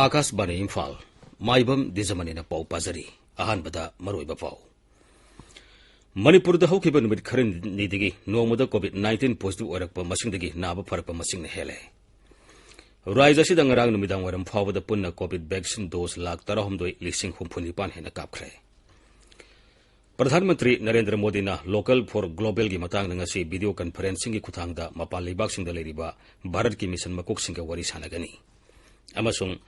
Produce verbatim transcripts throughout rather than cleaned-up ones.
ꯑꯥꯀꯥꯁꯕꯥꯅꯤ ꯏꯝꯐꯥꯜ, ꯃꯥꯏꯕꯝ ꯗꯤꯖꯃꯅꯤꯅ ꯄꯥꯎ ꯄꯥꯖꯔꯤ꯫ ꯑꯍꯥꯟꯕꯗ ꯃꯔꯨꯑꯣꯏꯕ ꯄꯥꯎ꯫ ꯃꯅꯤꯄꯨꯔꯗ ꯍꯧꯈꯤꯕ ꯅꯨꯃꯤꯠ ꯈꯔꯅꯤꯗꯒꯤ ꯅꯣꯡꯃꯗ COVID nineteen positive ꯑꯣꯏꯔꯛꯄ ꯃꯁꯤꯡꯗꯒꯤ ꯅꯥꯕ ꯐꯔꯛꯄ ꯃꯁꯤꯡꯅ ꯍꯦꯜꯂꯦ꯫ ꯔꯥꯖ꯭ꯌ ꯑꯁꯤꯗ ꯉꯔꯥꯡ ꯅꯨꯃꯤꯗꯥꯡ ꯋꯥꯏꯔꯝ ꯐꯥꯎꯕꯗ ꯄꯨꯟꯅ COVID vaccine dose ꯂꯥꯈ ꯇꯔꯥꯍꯨꯝꯗꯣꯏ ꯂꯤꯁꯤꯡ ꯍꯨꯝꯐꯨ ꯅꯤꯄꯥꯟ ꯍꯦꯟꯅ ꯀꯥꯞꯈ꯭ꯔꯦ꯫ ꯄ꯭ꯔꯙꯥꯟ ꯃꯟꯇ꯭ꯔꯤ ꯅꯔꯦꯟꯗ꯭ꯔ ꯃꯣꯗꯤꯅ Local for Globalꯒꯤ ꯃꯇꯥꯡꯗ ꯉꯁꯤ video conferencingꯒꯤ ꯈꯨꯠꯊꯥꯡꯗ ꯃꯄꯥꯟ ꯂꯩꯕꯥꯛꯁꯤꯡꯗ ꯂꯩꯔꯤꯕ ꯚꯥꯔꯠꯀꯤ ꯃꯤꯁꯟ ꯃꯀꯣꯛꯁꯤꯡꯒ ꯋꯥꯔꯤ ꯁꯥꯟꯅꯒꯅꯤ꯫ ꯑꯃꯁꯨꯡ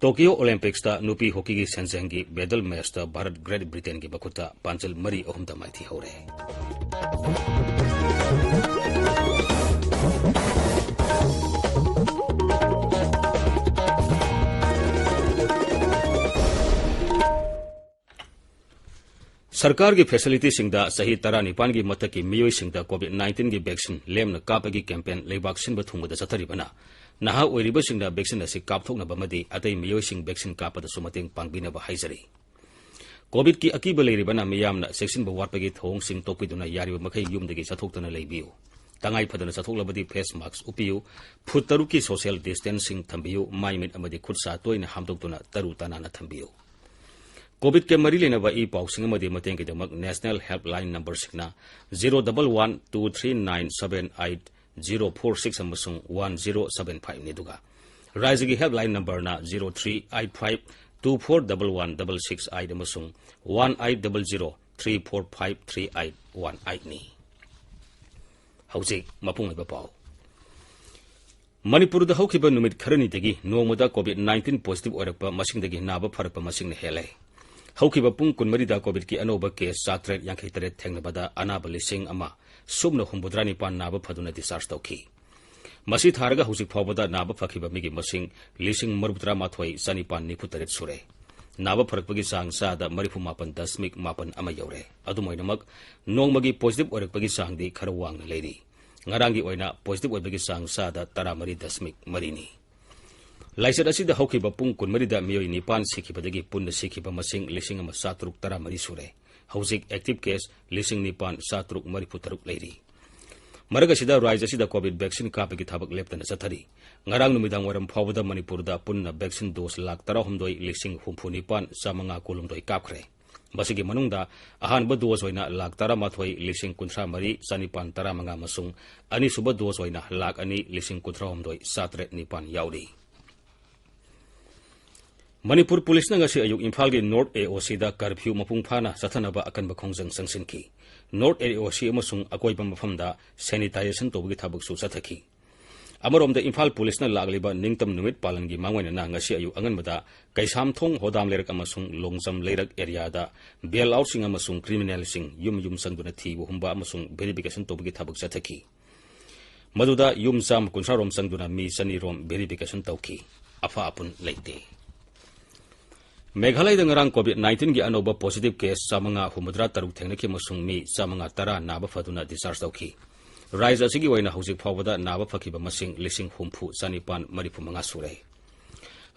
Tokyo Olympicsꯇ ꯅꯨꯄꯤ ꯍꯣꯀꯤꯒꯤ ꯁꯦꯟꯖꯦꯡꯒꯤ medal matchꯇ ꯚꯥꯔꯠ Great Britainꯒꯤ ꯃꯈꯨꯠꯇ ꯄꯥꯟꯖꯜ ꯃꯔꯤ ꯑꯍꯨꯝꯗ ꯃꯥꯏꯊꯤꯍꯧꯔꯦ꯫ ꯁꯔꯀꯥꯔꯒꯤ facilityꯁꯤꯡꯗ ꯆꯍꯤ ꯇꯔꯥꯅꯤꯄꯥꯟꯒꯤ ꯃꯊꯛꯀꯤ ꯃꯤꯑꯣꯏꯁꯤꯡꯗ COVID nineteenꯒꯤ vaccine ꯂꯦꯝꯅ ꯀꯥꯞꯄꯒꯤ campaign ꯂꯩꯕꯥꯛ ꯁꯤꯟꯕ ꯊꯨꯡꯕꯗ ꯆꯠꯊꯔꯤꯕꯅ ꯅꯍꯥ ꯑꯣꯏꯔꯤꯕꯁꯤꯡꯗ vaccine ꯑꯁꯤ ꯀꯥꯞꯊꯣꯛꯅꯕ ꯑꯃꯗꯤ ꯑꯇꯩ ꯃꯤꯑꯣꯏꯁꯤꯡ vaccine ꯀꯥꯞꯄꯗꯁꯨ ꯃꯇꯦꯡ ꯄꯥꯡꯕꯤꯅꯕ ꯍꯥꯏꯖꯔꯤ꯫ COVIDꯀꯤ ꯑꯀꯤꯕ ꯂꯩꯔꯤꯕꯅ ꯃꯤꯌꯥꯝꯅ ꯆꯦꯛꯁꯤꯟꯕ ꯋꯥꯠꯄꯒꯤ ꯊꯧꯑꯣꯡꯁꯤꯡ ꯇꯣꯛꯄꯤꯗꯨꯅ ꯌꯥꯔꯤꯕ ꯃꯈꯩ ꯌꯨꯝꯗꯒꯤ ꯆꯠꯊꯣꯛꯇꯅ ꯂꯩꯕꯤꯌꯨ꯫ ꯇꯉꯥꯏ ꯐꯗꯅ ꯆꯠꯊꯣꯛꯂꯕꯗꯤ face mask ꯎꯞꯄꯤꯌꯨ, ꯐꯨꯠ ꯇꯔꯨꯛꯀꯤ social distancing ꯊꯝꯕꯤꯌꯨ, ꯃꯥꯏ ꯃꯤꯠ ꯑꯃꯗꯤ ꯈꯨꯠ ꯁꯥ ꯇꯣꯏꯅ ꯍꯥꯝꯗꯣꯛꯇꯨꯅ ꯇꯔꯨ ꯇꯅꯥꯟꯅ ꯊꯝꯕꯤꯌꯨ꯫ COVIDꯀ ꯃꯔꯤ ꯂꯩꯅꯕ ꯏ ꯄꯥꯎꯁꯤꯡ ꯑꯃꯗꯤ ꯃꯇꯦꯡꯒꯤꯗꯃꯛ national helpline numberꯁꯤꯡꯅ zero double one two three nine seven eight zero four six ꯑꯃꯁꯨꯡ one zero seven five ꯅꯤ, ꯑꯗꯨꯒ ꯔꯥꯖ꯭ꯌꯒꯤ helpline numberꯅ zero three eight five two four double one double six eight ꯑꯃꯁꯨꯡ one eight double zero three four five three eight one eight ꯅꯤ꯫ ꯍꯧꯖꯤꯛ ꯃꯄꯨꯡ ꯑꯣꯏꯕ ꯄꯥꯎ꯫ ꯃꯅꯤꯄꯨꯔꯗ ꯍꯧꯈꯤꯕ ꯅꯨꯃꯤꯠ ꯈꯔꯅꯤꯗꯒꯤ ꯅꯣꯡꯃꯗ COVID nineteen positive ꯑꯣꯏꯔꯛꯄ ꯃꯁꯤꯡꯗꯒꯤ ꯅꯥꯕ ꯐꯔꯛꯄ ꯃꯁꯤꯡꯅ ꯍꯦꯜꯂꯦ꯫ ꯍꯧꯈꯤꯕ ꯄꯨꯡ ꯀꯨꯟꯃꯔꯤꯗ COVIDꯀꯤ ꯑꯅꯧꯕ case ꯆꯥꯇ꯭ꯔꯦꯠ ꯌꯥꯡꯈꯩ ꯇꯔꯦꯠ ꯊꯦꯡꯅꯕꯗ ꯑꯅꯥꯕ ꯂꯤꯁꯤꯡ ꯑꯃ ꯁꯨꯞꯅ ꯍꯨꯝꯐꯨꯇꯔꯥ ꯅꯤꯄꯥꯟ ꯅꯥꯕ ꯐꯗꯨꯅ discharge ꯇꯧꯈꯤ꯫ ꯃꯁꯤ ꯊꯥꯔꯒ ꯍꯧꯖꯤꯛ ꯐꯥꯎꯕꯗ ꯅꯥꯕ ꯐꯈꯤꯕ ꯃꯤꯒꯤ ꯃꯁꯤꯡ ꯂꯤꯁꯤꯡ ꯃꯔꯤꯐꯨꯇꯔꯥ ꯃꯥꯊꯣꯏ ꯆꯅꯤꯄꯥꯟ ꯅꯤꯐꯨꯇꯔꯦꯠ ꯁꯨꯔꯦ꯫ ꯅꯥꯕ ꯐꯔꯛꯄꯒꯤ ꯆꯥꯡ ꯆꯥꯗ ꯃꯔꯤꯐꯨ ꯃꯥꯄꯟ ꯗꯁꯃꯤꯛ ꯃꯥꯄꯟ ꯑꯃ ꯌꯧꯔꯦ꯫ ꯑꯗꯨꯝ ꯑꯣꯏꯅꯃꯛ, ꯅꯣꯡꯃꯒꯤ positive ꯑꯣꯏꯔꯛꯄꯒꯤ ꯆꯥꯡꯗꯤ ꯈꯔ ꯋꯥꯡꯅ ꯂꯩꯔꯤ꯫ ꯉꯔꯥꯡꯒꯤ ꯑꯣꯏꯅ positive ꯑꯣꯏꯕꯒꯤ ꯆꯥꯡ ꯆꯥꯗ ꯇꯔꯥꯃꯔꯤ ꯗꯁꯃꯤꯛ ꯃꯔꯤꯅꯤ꯫ ꯂꯥꯏꯆꯠ ꯑꯁꯤꯗ ꯍꯧꯈꯤꯕ ꯄꯨꯡ ꯀꯨꯟꯃꯔꯤꯗ ꯃꯤꯑꯣꯏ ꯅꯤꯄꯥꯟ ꯁꯤꯈꯤꯕꯗꯒꯤ ꯄꯨꯟꯅ ꯁꯤꯈꯤꯕ ꯃꯁꯤꯡ ꯂꯤꯁꯤꯡ ꯑꯃ ꯆꯥꯇ꯭ꯔꯨꯛ ꯇꯔꯥꯃꯔꯤ ꯁꯨꯔꯦ꯫ ꯍꯧꯖꯤꯛ active case ꯂꯤꯁꯤꯡ ꯅꯤꯄꯥꯟ ꯆꯥꯇ꯭ꯔꯨꯛ ꯃꯔꯤꯐꯨ ꯇꯔꯨꯛ ꯂꯩꯔꯤ꯫ ꯃꯔꯛ ꯑꯁꯤꯗ ꯔꯥꯏꯖ꯭ꯌ ꯑꯁꯤꯗ COVID vaccine ꯀꯥꯞꯄꯒꯤ ꯊꯕꯛ ꯂꯦꯞꯇꯅ ꯆꯠꯊꯔꯤ꯫ ꯉꯔꯥꯡ ꯅꯨꯃꯤꯗꯥꯡ ꯋꯥꯏꯔꯝ ꯐꯥꯎꯕꯗ ꯃꯅꯤꯄꯨꯔꯗ ꯄꯨꯟꯅ vaccine dose ꯂꯥꯈ ꯇꯔꯥꯍꯨꯝꯗꯣꯏ ꯂꯤꯁꯤꯡ ꯍꯨꯝꯐꯨ ꯅꯤꯄꯥꯟ ꯆꯥꯃꯉꯥ ꯀꯨꯟꯍꯨꯝꯗꯣꯏ ꯀꯥꯞꯈ꯭ꯔꯦ꯫ ꯃꯁꯤꯒꯤ ꯃꯅꯨꯡꯗ ꯑꯍꯥꯟꯕ dose ꯑꯣꯏꯅ ꯂꯥꯈ ꯇꯔꯥꯃꯥꯊꯣꯏ ꯂꯤꯁꯤꯡ ꯀꯨꯟꯊ꯭ꯔꯥ ꯃꯔꯤ ꯆꯥꯅꯤꯄꯥꯟ ꯇꯔꯥꯃꯉꯥ ꯑꯃꯁꯨꯡ ꯑꯅꯤꯁꯨꯕ dose ꯑꯣꯏꯅ ꯂꯥꯈ ꯑꯅꯤ ꯂꯤꯁꯤꯡ ꯀꯨꯟꯊ꯭ꯔꯥꯍꯨꯝꯗꯣꯏ ꯆꯥꯇꯔꯦꯠ ꯅꯤꯄꯥꯟ ꯌꯥꯎꯔꯤ꯫ ꯃꯅꯤꯄꯨꯔ ꯄꯨꯂꯤꯁꯅ ꯉꯁꯤ ꯑꯌꯨꯛ ꯏꯝꯐꯥꯜꯒꯤ North AOCꯗ curfew ꯃꯄꯨꯡ ꯐꯥꯅ ꯆꯠꯊꯅꯕ ꯑꯀꯟꯕ ꯈꯣꯡꯖꯪ ꯆꯪꯁꯤꯟꯈꯤ꯫ North AOC ꯑꯃꯁꯨꯡ ꯑꯀꯣꯏꯕ ꯃꯐꯝꯗ sanitization ꯇꯧꯕꯒꯤ ꯊꯕꯛꯁꯨ ꯆꯠꯊꯈꯤ꯫ ꯑꯃꯔꯣꯝꯗ ꯏꯝꯐꯥꯜ ꯄꯨꯂꯤꯁꯅ ꯂꯥꯛꯂꯤꯕ ꯅꯤꯡꯇꯝ ꯅꯨꯃꯤꯠ ꯄꯥꯂꯟꯒꯤ ꯃꯥꯡꯑꯣꯏꯅꯅ ꯉꯁꯤ ꯑꯌꯨꯛ ꯑꯉꯟꯕꯗ ꯀꯩꯁꯥꯝꯊꯣꯡ, ꯍꯣꯗꯥꯝ ꯂꯩꯔꯛ ꯑꯃꯁꯨꯡ ꯂꯣꯡꯖꯝ ꯂꯩꯔꯛ areaꯗ bail outꯁꯤꯡ ꯑꯃꯁꯨꯡ criminalꯁꯤꯡ ꯌꯨꯝ ꯌꯨꯝ ꯆꯪꯗꯨꯅ ꯊꯤꯕ ꯍꯨꯝꯕ ꯑꯃꯁꯨꯡ verification ꯇꯧꯕꯒꯤ ꯊꯕꯛ ꯆꯠꯊꯈꯤ꯫ ꯃꯗꯨꯗ ꯌꯨꯝ ꯆꯥꯝꯃ ꯀꯨꯟꯊ꯭ꯔꯥ ꯔꯣꯝ ꯆꯪꯗꯨꯅ ꯃꯤ ꯆꯅꯤ ꯔꯣꯝ verification ꯇꯧꯈꯤ꯫ ꯑꯐ ꯑꯄꯨꯟ ꯂꯩꯇꯦ꯫ ꯃꯦꯘꯥꯂꯌꯗ ꯉꯔꯥꯡ COVID nineteenꯒꯤ ꯑꯅꯧꯕ positive case ꯆꯥꯃꯉꯥ ꯍꯨꯝꯐꯨꯇꯔꯥ ꯇꯔꯨꯛ ꯊꯦꯡꯅꯈꯤ ꯑꯃꯁꯨꯡ ꯃꯤ ꯆꯥꯃꯉꯥ ꯇꯔꯥ ꯅꯥꯕ ꯐꯗꯨꯅ discharge ꯇꯧꯈꯤ꯫ ꯔꯥꯏꯖ꯭ꯌ ꯑꯁꯤꯒꯤ ꯑꯣꯏꯅ ꯍꯧꯖꯤꯛ ꯐꯥꯎꯕꯗ ꯅꯥꯕ ꯐꯈꯤꯕ ꯃꯁꯤꯡ ꯂꯤꯁꯤꯡ ꯍꯨꯝꯐꯨ ꯆꯥꯅꯤꯄꯥꯟ ꯃꯔꯤꯐꯨ ꯃꯉꯥ ꯁꯨꯔꯦ꯫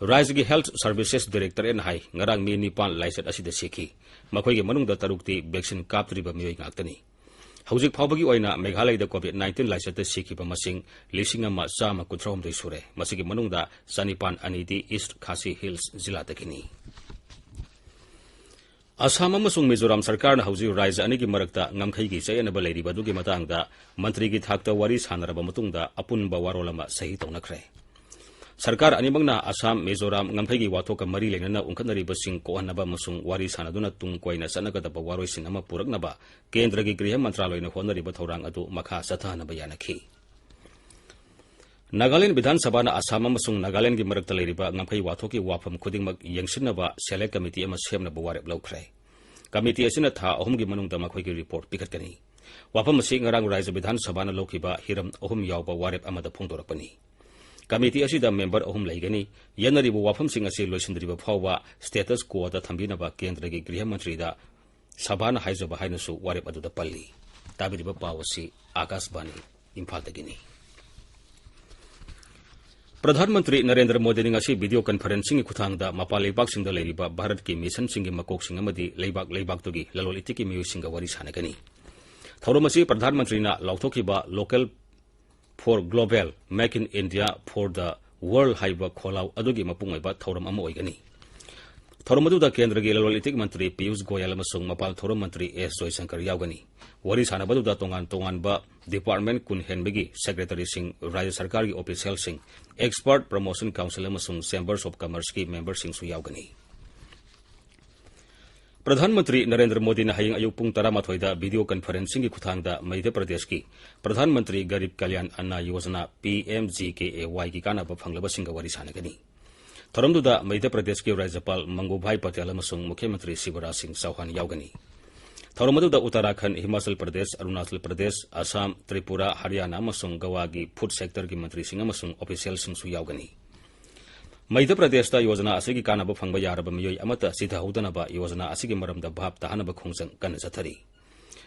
ꯔꯥꯏꯖ꯭ꯌꯒꯤ Health Services Directorateꯅ ꯍꯥꯏ, ꯉꯔꯥꯡ ꯃꯤ ꯅꯤꯄꯥꯟ ꯂꯥꯏꯆꯠ ꯑꯁꯤꯗ ꯁꯤꯈꯤ꯫ ꯃꯈꯣꯏꯒꯤ ꯃꯅꯨꯡꯗ ꯇꯔꯨꯛꯇꯤ vaccine ꯀꯥꯞꯇ꯭ꯔꯤꯕ ꯃꯤꯑꯣꯏ ꯉꯥꯛꯇꯅꯤ꯫ ꯍꯧꯖꯤꯛ ꯐꯥꯎꯕꯒꯤ ꯑꯣꯏꯅ ꯃꯦꯘꯥꯂꯌꯗ COVID nineteen ꯂꯥꯏꯆꯠꯇ ꯁꯤꯈꯤꯕ ꯃꯁꯤꯡ ꯂꯤꯁꯤꯡ ꯑꯃ ꯆꯥꯝꯃ ꯀꯨꯟꯊ꯭ꯔꯥꯍꯨꯝꯗꯣꯏ ꯁꯨꯔꯦ꯫ ꯃꯁꯤꯒꯤ ꯃꯅꯨꯡꯗ ꯆꯅꯤꯄꯥꯟ ꯑꯅꯤꯗꯤ East Khasi Hills ꯖꯤꯂꯥꯗꯒꯤꯅꯤ꯫ ꯑꯁꯥꯝ ꯑꯃꯁꯨꯡ ꯃꯤꯖꯣꯔꯥꯝ ꯁꯔꯀꯥꯔꯅ ꯍꯧꯖꯤꯛ ꯔꯥꯏꯖ꯭ꯌ ꯑꯅꯤꯒꯤ ꯃꯔꯛꯇ ꯉꯝꯈꯩꯒꯤ ꯆꯌꯦꯠꯅꯕ ꯂꯩꯔꯤꯕ ꯑꯗꯨꯒꯤ ꯃꯇꯥꯡꯗ ꯃꯟꯇ꯭ꯔꯤꯒꯤ ꯊꯥꯛꯇ ꯋꯥꯔꯤ ꯁꯥꯟꯅꯔꯕ ꯃꯇꯨꯡꯗ ꯑꯄꯨꯟꯕ ꯋꯥꯔꯣꯜ ꯑꯃ ꯁꯍꯤ ꯇꯧꯅꯈ꯭ꯔꯦ꯫ ꯁꯔꯀꯥꯔ ꯑꯅꯤꯃꯛꯅ ꯑꯁꯥꯝ, ꯃꯤꯖꯣꯔꯥꯝ ꯉꯝꯈꯩꯒꯤ ꯋꯥꯊꯣꯛꯀ ꯃꯔꯤ ꯂꯩꯅꯅ ꯎꯪꯈꯠꯅꯔꯤꯕꯁꯤꯡ ꯀꯣꯛꯍꯟꯅꯕ ꯑꯃꯁꯨꯡ ꯋꯥꯔꯤ ꯁꯥꯟꯅꯗꯨꯅ ꯇꯨꯡ ꯀꯣꯏꯅ ꯆꯠꯅꯒꯗꯕ ꯋꯥꯔꯣꯏꯁꯤꯟ ꯑꯃ ꯄꯨꯔꯛꯅꯕ ꯀꯦꯟꯗ꯭ꯔꯒꯤ ꯒ꯭ꯔꯤꯍ ꯃꯟꯇ꯭ꯔꯥꯂꯣꯏꯅ ꯍꯣꯠꯅꯔꯤꯕ ꯊꯧꯔꯥꯡ ꯑꯗꯨ ꯃꯈꯥ ꯆꯠꯊꯍꯟꯅꯕ ꯌꯥꯅꯈꯤ꯫ ꯅꯥꯒꯥꯂꯦꯟꯗ ꯕꯤꯙꯥꯟ ꯁꯚꯥꯅ ꯑꯁꯥꯝ ꯑꯃꯁꯨꯡ ꯅꯥꯒꯥꯂꯦꯟꯗꯒꯤ ꯃꯔꯛꯇ ꯂꯩꯔꯤꯕ ꯉꯝꯈꯩ ꯋꯥꯊꯣꯛꯀꯤ ꯋꯥꯐꯝ ꯈꯨꯗꯤꯡꯃꯛ ꯌꯦꯡꯁꯤꯟꯅꯕ select committee ꯑꯃ ꯁꯦꯝꯅꯕ ꯋꯥꯔꯦꯞ ꯂꯧꯈ꯭ꯔꯦ꯫ Committee ꯑꯁꯤꯅ ꯊꯥ ꯑꯍꯨꯝꯒꯤ ꯃꯅꯨꯡꯗ ꯃꯈꯣꯏꯒꯤ report ꯄꯤꯈꯠꯀꯅꯤ꯫ ꯋꯥꯐꯝ ꯑꯁꯤ ꯉꯔꯥꯡ ꯔꯥꯖ꯭ꯌ ꯕꯤꯙꯥꯟ ꯁꯚꯥꯅ ꯂꯧꯈꯤꯕ ꯍꯤꯔꯝ ꯑꯍꯨꯝ ꯌꯥꯎꯕ ꯋꯥꯔꯦꯞ ꯑꯃꯗ ꯐꯣꯡꯗꯣꯔꯛꯄꯅꯤ꯫ Committee ꯑꯁꯤꯗ member ꯑꯍꯨꯝ ꯂꯩꯒꯅꯤ꯫ ꯌꯦꯠꯅꯔꯤꯕ ꯋꯥꯐꯝꯁꯤꯡ ꯑꯁꯤ ꯂꯣꯏꯁꯤꯟꯗ꯭ꯔꯤꯕ ꯐꯥꯎꯕ status quoꯗ ꯊꯝꯕꯤꯅꯕ ꯀꯦꯟꯗ꯭ꯔꯒꯤ ꯒ꯭ꯔꯤꯍ ꯃꯟꯇ꯭ꯔꯤꯗ ꯁꯚꯥꯅ ꯍꯥꯏꯖꯕ ꯍꯥꯏꯅꯁꯨ ꯋꯥꯔꯦꯞ ꯑꯗꯨꯗ ꯄꯜꯂꯤ꯫ ꯇꯥꯕꯤꯔꯤꯕ ꯄꯥꯎ ꯑꯁꯤ ꯑꯥꯀꯥꯁꯕꯥꯅꯤ ꯏꯝꯐꯥꯜꯗꯒꯤꯅꯤ꯫ ꯄ꯭ꯔꯙꯥꯟ ꯃꯟꯇ꯭ꯔꯤ ꯅꯔꯦꯟꯗ꯭ꯔ ꯃꯣꯗꯤꯅ ꯉꯁꯤ ꯚꯤꯗꯤꯑꯣ ꯀꯟꯐꯔꯦꯟꯁꯤꯡꯒꯤ ꯈꯨꯠꯊꯥꯡꯗ ꯃꯄꯥꯟ ꯂꯩꯕꯥꯛꯁꯤꯡꯗ ꯂꯩꯔꯤꯕ ꯚꯥꯔꯠꯀꯤ ꯃꯤꯁꯟꯁꯤꯡꯒꯤ ꯃꯀꯣꯛꯁꯤꯡ ꯑꯃꯗꯤ ꯂꯩꯕꯥꯛ ꯂꯩꯕꯥꯛꯇꯨꯒꯤ ꯂꯂꯣꯟ ꯏꯇꯤꯛꯀꯤ ꯃꯤꯑꯣꯏꯁꯤꯡꯒ ꯋꯥꯔꯤ ꯁꯥꯟꯅꯒꯅꯤ꯫ ꯊꯧꯔꯝ ꯑꯁꯤ ꯄ꯭ꯔꯙꯥꯟ ꯃꯟꯇ꯭ꯔꯤꯅ ꯂꯥꯎꯊꯣꯛꯈꯤꯕ Local for Global, Make in India for the World ꯍꯥꯏꯕ ꯈꯣꯜꯂꯥꯎ ꯑꯗꯨꯒꯤ ꯃꯄꯨꯡ ꯑꯣꯏꯕ ꯊꯧꯔꯝ ꯑꯃ ꯑꯣꯏꯒꯅꯤ꯫ ꯊꯧꯔꯝ ꯑꯗꯨꯗ ꯀꯦꯟꯗ꯭ꯔꯒꯤ ꯂꯂꯣꯟ ꯏꯇꯤꯛ ꯃꯟꯇ꯭ꯔꯤ ꯄꯤꯌꯨꯁ ꯒꯣꯌꯜ ꯑꯃꯁꯨꯡ ꯃꯄꯥꯟ ꯊꯧꯔꯝ ꯃꯟꯇ꯭ꯔꯤ ꯑꯦꯁ ꯖꯣꯏꯁꯪꯀꯔ ꯌꯥꯎꯒꯅꯤ꯫ ꯋꯥꯔꯤ ꯁꯥꯟꯅꯕꯗꯨꯗ ꯇꯣꯉꯥꯟ ꯇꯣꯉꯥꯟꯕ ꯗꯤꯄꯥꯔꯠꯃꯦꯟ ꯀꯨꯟ ꯍꯦꯟꯕꯒꯤ ꯁꯦꯀ꯭ꯔꯦꯇꯔꯤꯁꯤꯡ, ꯔꯥꯖ꯭ꯌ ꯁꯔꯀꯥꯔꯒꯤ ꯑꯣꯐꯤꯁꯤꯌꯦꯜꯁꯤꯡ, ꯑꯦꯛꯁꯄꯔꯠ ꯄ꯭ꯔꯃꯣꯁꯟ ꯀꯥꯎꯟꯁꯤꯜ ꯑꯃꯁꯨꯡ ꯆꯦꯝꯕꯔꯁ ꯑꯣꯐ ꯀꯃꯔꯁꯀꯤ ꯃꯦꯝꯕꯔꯁꯤꯡꯁꯨ ꯌꯥꯎꯒꯅꯤ꯫ ꯄ꯭ꯔꯙꯥꯟ ꯃꯟꯇ꯭ꯔꯤ ꯅꯔꯦꯟꯗ꯭ꯔ ꯃꯣꯗꯤꯅ ꯍꯌꯦꯡ ꯑꯌꯨꯛ ꯄꯨꯡ ꯇꯔꯥꯃꯥꯊꯣꯏꯗ ꯚꯤꯗꯤꯑꯣ ꯀꯟꯐꯔꯦꯟꯁꯤꯡꯒꯤ ꯈꯨꯠꯊꯥꯡꯗ ꯃꯙ꯭ꯌ ꯄ꯭ꯔꯗꯦꯁꯀꯤ Pradhan Mantri Garib Kalyan Anna Yojana, P M G K A ꯋꯥꯏꯒꯤ ꯀꯥꯟꯅꯕ ꯐꯪꯂꯕꯁꯤꯡꯒ ꯋꯥꯔꯤ ꯁꯥꯟꯅꯒꯅꯤ꯫ ꯊꯧꯔꯝꯗꯨꯗ ꯃꯙ꯭ꯌ ꯄ꯭ꯔꯗꯦꯁꯀꯤ ꯔꯥꯖ꯭ꯌꯄꯥꯜ ꯃꯪꯒꯨꯚꯥꯏ ꯄꯇꯦꯜ ꯑꯃꯁꯨꯡ ꯃꯨꯈ꯭ꯌ ꯃꯟꯇ꯭ꯔꯤ ꯁꯤꯕꯔꯥꯖ ꯁꯤꯡ ꯆꯧꯍꯥꯟ ꯌꯥꯎꯒꯅꯤ꯫ ꯊꯧꯔꯝ ꯑꯗꯨꯗ ꯎꯠꯇꯔꯥꯈꯟꯗ, ꯍꯤꯃꯥꯆꯜ ꯄ꯭ꯔꯗꯦꯁ, ꯑꯔꯨꯅꯥꯆꯜ ꯄ꯭ꯔꯗꯦꯁ, ꯑꯁꯥꯝ, ꯇ꯭ꯔꯤꯄꯨꯔꯥ, ꯍꯔꯤꯌꯥꯅꯥ ꯑꯃꯁꯨꯡ ꯒꯋꯥꯒꯤ ꯐꯨꯗ ꯁꯦꯛꯇꯔꯒꯤ ꯃꯟꯇ꯭ꯔꯤꯁꯤꯡ ꯑꯃꯁꯨꯡ ꯑꯣꯐꯤꯁꯤꯌꯦꯜꯁꯤꯡꯁꯨ ꯌꯥꯎꯒꯅꯤ꯫ ꯃꯙ꯭ꯌ ꯄ꯭ꯔꯗꯦꯁꯇ ꯌꯣꯖꯅꯥ ꯑꯁꯤꯒꯤ ꯀꯥꯟꯅꯕ ꯐꯪꯕ ꯌꯥꯔꯕ ꯃꯤꯑꯣꯏ ꯑꯃꯠꯇ ꯁꯤꯊꯍꯧꯗꯅꯕ ꯌꯣꯖꯅꯥ ꯑꯁꯤꯒꯤ ꯃꯔꯝꯗ ꯚꯥꯞ ꯇꯥꯍꯟꯅꯕ ꯈꯣꯡꯖꯪ ꯀꯟꯅ ꯆꯠꯊꯔꯤ꯫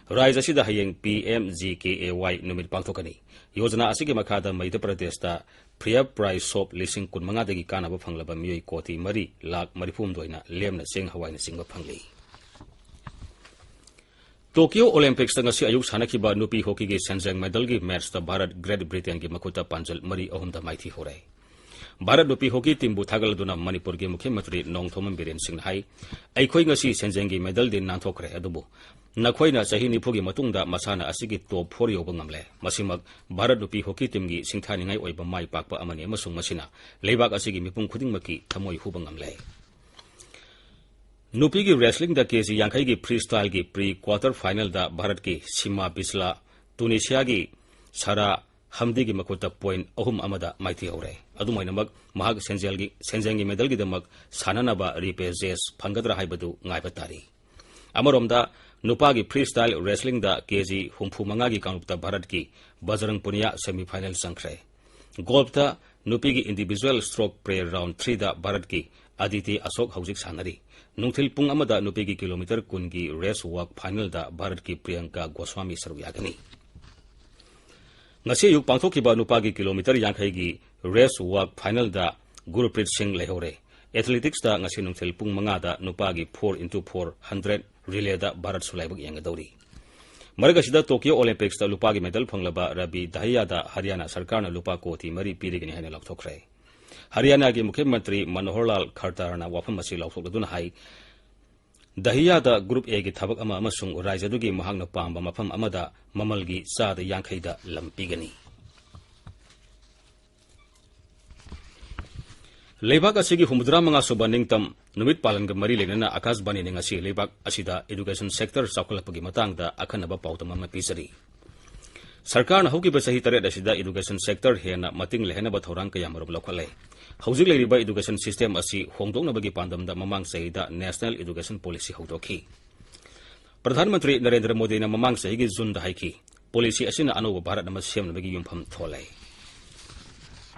ꯔꯥꯖ꯭ꯌ ꯑꯁꯤꯗ ꯍꯌꯦꯡ ꯄꯤ ꯑꯦꯝ ꯖꯤ ꯀꯦ ꯑꯦ ꯋꯥꯏ ꯅꯨꯃꯤꯠ ꯄꯥꯡꯊꯣꯛꯀꯅꯤ꯫ ꯌꯣꯖꯅꯥ ꯑꯁꯤꯒꯤ ꯃꯈꯥꯗ ꯃꯙ꯭ꯌ ꯄ꯭ꯔꯗꯦꯁꯇ ꯐ꯭ꯔꯤ ꯑꯣꯐ ꯄ꯭ꯔꯥꯏꯁ ꯁꯣꯞ ꯂꯤꯁꯤꯡ ꯀꯨꯟꯃꯉꯥꯗꯒꯤ ꯀꯥꯟꯅꯕ ꯐꯪꯂꯕ ꯃꯤꯑꯣꯏ ꯀꯣꯇꯤ ꯃꯔꯤ ꯂꯥꯈ ꯃꯔꯤꯐꯨꯍꯨꯝꯗꯣꯏꯅ ꯂꯦꯝꯅ ꯆꯦꯡ ꯍꯋꯥꯏꯅꯆꯤꯡꯕ ꯐꯪꯂꯤ꯫ ꯇꯣꯀꯤꯌꯣ ꯑꯣꯂꯦꯝꯄꯤꯛꯁꯇ ꯉꯁꯤ ꯑꯌꯨꯛ ꯁꯥꯟꯅꯈꯤꯕ ꯅꯨꯄꯤ ꯍꯣꯀꯤꯒꯤ ꯁꯦꯟꯖꯦꯡ ꯃꯦꯗꯜꯒꯤ ꯃꯦꯆꯇ ꯚꯥꯔꯠ ꯒ꯭ꯔꯦꯠ ꯕ꯭ꯔꯤꯇꯦꯟꯒꯤ ꯃꯈꯨꯠꯇ ꯄꯥꯟꯖꯜ ꯃꯔꯤ ꯑꯍꯨꯝꯗ ꯃꯥꯏꯊꯤꯍꯧꯔꯦ꯫ ꯚꯥꯔꯠ ꯅꯨꯄꯤ ꯍꯣꯀꯤ ꯇꯤꯝꯕꯨ ꯊꯥꯒꯠꯂꯗꯨꯅ ꯃꯅꯤꯄꯨꯔꯒꯤ ꯃꯨꯈ꯭ꯌ ꯃꯟꯇ꯭ꯔꯤ ꯅꯣꯡꯊꯣꯝꯕꯝ ꯕꯤꯔꯦꯟ ꯁꯤꯡꯅ ꯍꯥꯏ, ꯑꯩꯈꯣꯏ ꯉꯁꯤ ꯁꯦꯟꯖꯦꯡꯒꯤ ꯃꯦꯗꯜꯗꯤ ꯅꯥꯟꯊꯣꯛꯈ꯭ꯔꯦ, ꯑꯗꯨꯕꯨ ꯅꯈꯣꯏꯅ ꯆꯍꯤ ꯅꯤꯐꯨꯒꯤ ꯃꯇꯨꯡꯗ ꯃꯁꯥꯟꯅ ꯑꯁꯤꯒꯤ ꯇꯣꯞ ꯐꯣꯔ ꯌꯧꯕ ꯉꯝꯂꯦ꯫ ꯃꯁꯤꯃꯛ ꯚꯥꯔꯠ ꯅꯨꯄꯤ ꯍꯣꯀꯤ ꯇꯤꯝꯒꯤ ꯁꯤꯡꯊꯥꯅꯤꯡꯉꯥꯏ ꯑꯣꯏꯕ ꯃꯥꯏ ꯄꯥꯛꯄ ꯑꯃꯅꯤ ꯑꯃꯁꯨꯡ ꯃꯁꯤꯅ ꯂꯩꯕꯥꯛ ꯑꯁꯤꯒꯤ ꯃꯤꯄꯨꯝ ꯈꯨꯗꯤꯡꯃꯛꯀꯤ ꯊꯃꯣꯏ ꯍꯨꯕ ꯉꯝꯂꯦ꯫ ꯅꯨꯄꯤꯒꯤ ꯔꯦꯁꯂꯤꯡꯗ ꯀꯦꯖꯤ ꯌꯥꯡꯈꯩꯒꯤ ꯐ꯭ꯔꯤ ꯁ꯭ꯇꯥꯏꯜꯒꯤ ꯄ꯭ꯔꯤ ꯀ꯭ꯋꯥꯇꯔ ꯐꯥꯏꯅꯦꯜꯗ ꯚꯥꯔꯠꯀꯤ ꯁꯤꯃꯥ ꯕꯤꯁꯂꯥ ꯇꯨꯅꯤꯁꯤꯌꯥꯒꯤ ꯁꯥꯔꯥ ꯍꯝꯗꯤꯒꯤ ꯃꯈꯨꯠꯇ ꯄꯣꯏꯟꯠ ꯑꯍꯨꯝ ꯑꯃꯗ ꯃꯥꯏꯊꯤꯍꯧꯔꯦ꯫ ꯑꯗꯨꯝ ꯑꯣꯏꯅꯃꯛ, ꯃꯍꯥꯛ ꯁꯦꯟꯖꯦꯜꯒꯤ, ꯁꯦꯟꯖꯦꯜꯒꯤ ꯃꯦꯗꯜꯒꯤꯗꯃꯛ ꯁꯥꯟꯅꯅꯕ ꯔꯤꯄꯦ ꯖꯦꯁ ꯐꯪꯒꯗ꯭ꯔꯥ ꯍꯥꯏꯕꯗꯨ ꯉꯥꯏꯕ ꯇꯥꯔꯤ꯫ ꯑꯃꯔꯣꯝꯗ, ꯅꯨꯄꯥꯒꯤ ꯐ꯭ꯔꯤ ꯁ꯭ꯇꯥꯏꯜ ꯔꯦꯁꯂꯤꯡꯗ ꯀꯦꯖꯤ ꯍꯨꯝꯐꯨ ꯃꯉꯥꯒꯤ ꯀꯥꯡꯂꯨꯞꯇ ꯚꯥꯔꯠꯀꯤ ꯕꯖꯔꯪ ꯄꯨꯅꯤꯌꯥ ꯁꯦꯃꯤ ꯐꯥꯏꯅꯦꯜ ꯆꯪꯈ꯭ꯔꯦ꯫ ꯒꯣꯜꯐꯇ ꯅꯨꯄꯤꯒꯤ ꯏꯟꯗꯤꯚꯤꯖꯨꯑꯦꯜ ꯁ꯭ꯇ꯭ꯔꯣꯛ ꯄ꯭ꯔꯦ ꯔꯥꯎꯟ ꯊ꯭ꯔꯤꯗ ꯚꯥꯔꯠꯀꯤ ꯑꯗꯤꯇꯤ ꯑꯁꯣꯛ ꯍꯧꯖꯤꯛ ꯁꯥꯟꯅꯔꯤ꯫ ꯅꯨꯡꯊꯤꯜ ꯄꯨꯡ ꯑꯃꯗ ꯅꯨꯄꯤꯒꯤ ꯀꯤꯂꯣꯃꯤꯇꯔ ꯀꯨꯟꯒꯤ ꯔꯦꯁ ꯋꯥꯛ ꯐꯥꯏꯅꯦꯜꯗ ꯚꯥꯔꯠꯀꯤ ꯄ꯭ꯔꯤꯌꯪꯀꯥ ꯒꯣꯁ꯭ꯋꯥꯃꯤ ꯁꯔꯨꯛ ꯌꯥꯒꯅꯤ꯫ ꯉꯁꯤ ꯑꯌꯨꯛ ꯄꯥꯡꯊꯣꯛꯈꯤꯕ ꯅꯨꯄꯥꯒꯤ ꯀꯤꯂꯣꯃꯤꯇꯔ ꯌꯥꯡꯈꯩꯒꯤ race walk finalꯗ ꯒꯨꯔꯨꯄ꯭ꯔꯤꯠ ꯁꯤꯡ ꯂꯩꯍꯧꯔꯦ꯫ Athleticsꯇ ꯉꯁꯤ ꯅꯨꯡꯊꯤꯜ ꯄꯨꯡ ꯃꯉꯥꯗ ꯅꯨꯄꯥꯒꯤ four into four hundred relayꯗ ꯚꯥꯔꯠꯁꯨ ꯂꯥꯏꯕꯛ ꯌꯦꯡꯒꯗꯧꯔꯤ꯫ ꯃꯔꯛ ꯑꯁꯤꯗ Tokyo Olympicsꯇ ꯂꯨꯄꯥꯒꯤ medal ꯐꯪꯂꯕ ꯔꯕꯤ ꯗꯍꯤꯌꯥꯗ ꯍꯔꯤꯌꯥꯅꯥ ꯁꯔꯀꯥꯔꯅ ꯂꯨꯄꯥ ꯀꯣꯇꯤ ꯃꯔꯤ ꯄꯤꯔꯒꯅꯤ ꯍꯥꯏꯅ ꯂꯥꯎꯊꯣꯛꯈ꯭ꯔꯦ꯫ ꯍꯔꯤꯌꯥꯅꯥꯒꯤ ꯃꯨꯈ꯭ꯌ ꯃꯟꯇ꯭ꯔꯤ ꯃꯅꯣꯍꯔ ꯂꯥꯜ ꯈꯔꯇꯥꯔꯅ ꯋꯥꯐꯝ ꯑꯁꯤ ꯂꯥꯎꯊꯣꯛꯂꯗꯨꯅ ꯍꯥꯏ, ꯗꯍꯤꯌꯥꯗ Group Aꯒꯤ ꯊꯕꯛ ꯑꯃ ꯑꯃꯁꯨꯡ ꯔꯥꯏꯖ꯭ꯌꯗꯨꯒꯤ ꯃꯍꯥꯛꯅ ꯄꯥꯝꯕ ꯃꯐꯝ ꯑꯃꯗ ꯃꯃꯜꯒꯤ ꯆꯥꯗ ꯌꯥꯡꯈꯩꯗ ꯂꯝ ꯄꯤꯒꯅꯤ꯫ ꯂꯩꯕꯥꯛ ꯑꯁꯤꯒꯤ ꯍꯨꯝꯐꯨꯇꯔꯥ ꯃꯉꯥ ꯁꯨꯕ ꯅꯤꯡꯇꯝ ꯅꯨꯃꯤꯠ ꯄꯥꯂꯟꯒ ꯃꯔꯤ ꯂꯩꯅꯅ ꯑꯀꯥꯁꯕꯥꯅꯤꯅ ꯉꯁꯤ ꯂꯩꯕꯥꯛ ꯑꯁꯤꯗ education sector ꯆꯥꯎꯈꯠꯂꯛꯄꯒꯤ ꯃꯇꯥꯡꯗ ꯑꯈꯟꯅꯕ ꯄꯥꯎꯗꯝ ꯑꯃ ꯄꯤꯖꯔꯤ꯫ ꯁꯔꯀꯥꯔꯅ ꯍꯧꯈꯤꯕ ꯆꯍꯤ ꯇꯔꯦꯠ ꯑꯁꯤꯗ education sector ꯍꯦꯟꯅ ꯃꯇꯤꯡ ꯂꯩꯍꯟꯅꯕ ꯊꯧꯔꯥꯡ ꯀꯌꯥꯃꯔꯨꯝ ꯂꯧꯈꯠꯂꯦ꯫ ꯍꯧꯖꯤꯛ ꯂꯩꯔꯤꯕ education system ꯑꯁꯤ ꯍꯣꯡꯗꯣꯛꯅꯕꯒꯤ ꯄꯥꯟꯗꯝꯗ ꯃꯃꯥꯡ ꯆꯍꯤꯗ National Education Policy ꯍꯧꯗꯣꯛꯈꯤ꯫ ꯄ꯭ꯔꯙꯥꯟ ꯃꯟꯇ꯭ꯔꯤ ꯅꯔꯦꯟꯗ꯭ꯔ ꯃꯣꯗꯤꯅ ꯃꯃꯥꯡ ꯆꯍꯤꯒꯤ ꯖꯨꯟꯗ ꯍꯥꯏꯈꯤ, policy ꯑꯁꯤꯅ ꯑꯅꯧꯕ ꯚꯥꯔꯠ ꯑꯃ ꯁꯦꯝꯅꯕꯒꯤ ꯌꯨꯝꯐꯝ ꯊꯣꯜꯂꯦ꯫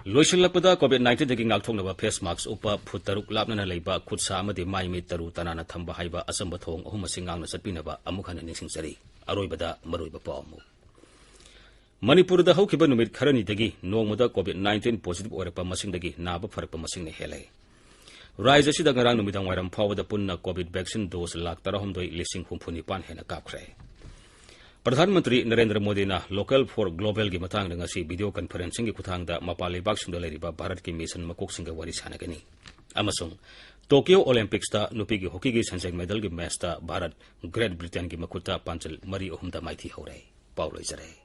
ꯂꯣꯏꯁꯤꯜꯂꯛꯄꯗ, COVID nineteenꯗꯒꯤ ꯉꯥꯛꯊꯣꯛꯅꯕ face mask ꯎꯞꯄ, ꯐꯨꯠ ꯇꯔꯨꯛ ꯂꯥꯞꯅꯅ ꯂꯩꯕ, ꯈꯨꯠ ꯁꯥ ꯑꯃꯗꯤ ꯃꯥꯏ ꯃꯤꯠ ꯇꯔꯨ ꯇꯅꯥꯟꯅ ꯊꯝꯕ ꯍꯥꯏꯕ ꯑꯆꯝꯕ ꯊꯧꯑꯣꯡ ꯑꯍꯨꯝ ꯑꯁꯤ ꯉꯥꯛꯅ ꯆꯠꯄꯤꯅꯕ ꯑꯃꯨꯛ ꯍꯟꯅ ꯅꯤꯡꯁꯤꯡꯖꯔꯤ꯫ ꯑꯔꯣꯏꯕꯗ ꯃꯔꯨꯑꯣꯏꯕ ꯄꯥꯎ ꯑꯃꯨꯛ꯫ ꯃꯅꯤꯄꯨꯔꯗ ꯍꯧꯈꯤꯕ ꯅꯨꯃꯤꯠ ꯈꯔꯅꯤꯗꯒꯤ ꯅꯣꯡꯃꯗ COVID nineteen positive ꯑꯣꯏꯔꯛꯄ ꯃꯁꯤꯡꯗꯒꯤ ꯅꯥꯕ ꯐꯔꯛꯄ ꯃꯁꯤꯡꯅ ꯍꯦꯜꯂꯦ꯫ ꯔꯥꯏꯖ꯭ꯌ ꯑꯁꯤꯗ ꯉꯔꯥꯡ ꯅꯨꯃꯤꯗꯥꯡ ꯋꯥꯏꯔꯝ ꯐꯥꯎꯕꯗ ꯄꯨꯟꯅ COVID vaccine dose ꯂꯥꯈ ꯇꯔꯥꯍꯨꯝꯗꯣꯏ ꯂꯤꯁꯤꯡ ꯍꯨꯝꯐꯨ ꯅꯤꯄꯥꯟ ꯍꯦꯟꯅ ꯀꯥꯞꯈ꯭ꯔꯦ꯫ ꯄ꯭ꯔꯙꯥꯟ ꯃꯟꯇ꯭ꯔꯤ ꯅꯔꯦꯟꯗ꯭ꯔ ꯃꯣꯗꯤꯅ Local for Globalꯒꯤ ꯃꯇꯥꯡꯗ ꯉꯁꯤ video conferencingꯒꯤ ꯈꯨꯠꯊꯥꯡꯗ ꯃꯄꯥꯟ ꯂꯩꯕꯥꯛꯁꯤꯡꯗ ꯂꯩꯔꯤꯕ ꯚꯥꯔꯠꯀꯤ ꯃꯤꯁꯟ ꯃꯀꯣꯛꯁꯤꯡꯒ ꯋꯥꯔꯤ ꯁꯥꯟꯅꯒꯅꯤ꯫ ꯑꯃꯁꯨꯡ Tokyo Olympicsꯇ ꯅꯨꯄꯤꯒꯤ ꯍꯣꯀꯤꯒꯤ ꯁꯦꯟꯖꯦꯡ medalꯒꯤ matchꯇ ꯚꯥꯔꯠ Great Britainꯒꯤ ꯃꯈꯨꯠꯇ ꯄꯥꯟꯖꯜ ꯃꯔꯤ ꯑꯍꯨꯝꯗ ꯃꯥꯏꯊꯤ ꯍꯧꯔꯦ꯫ ꯄꯥꯎ ꯂꯣꯏꯖꯔꯦ꯫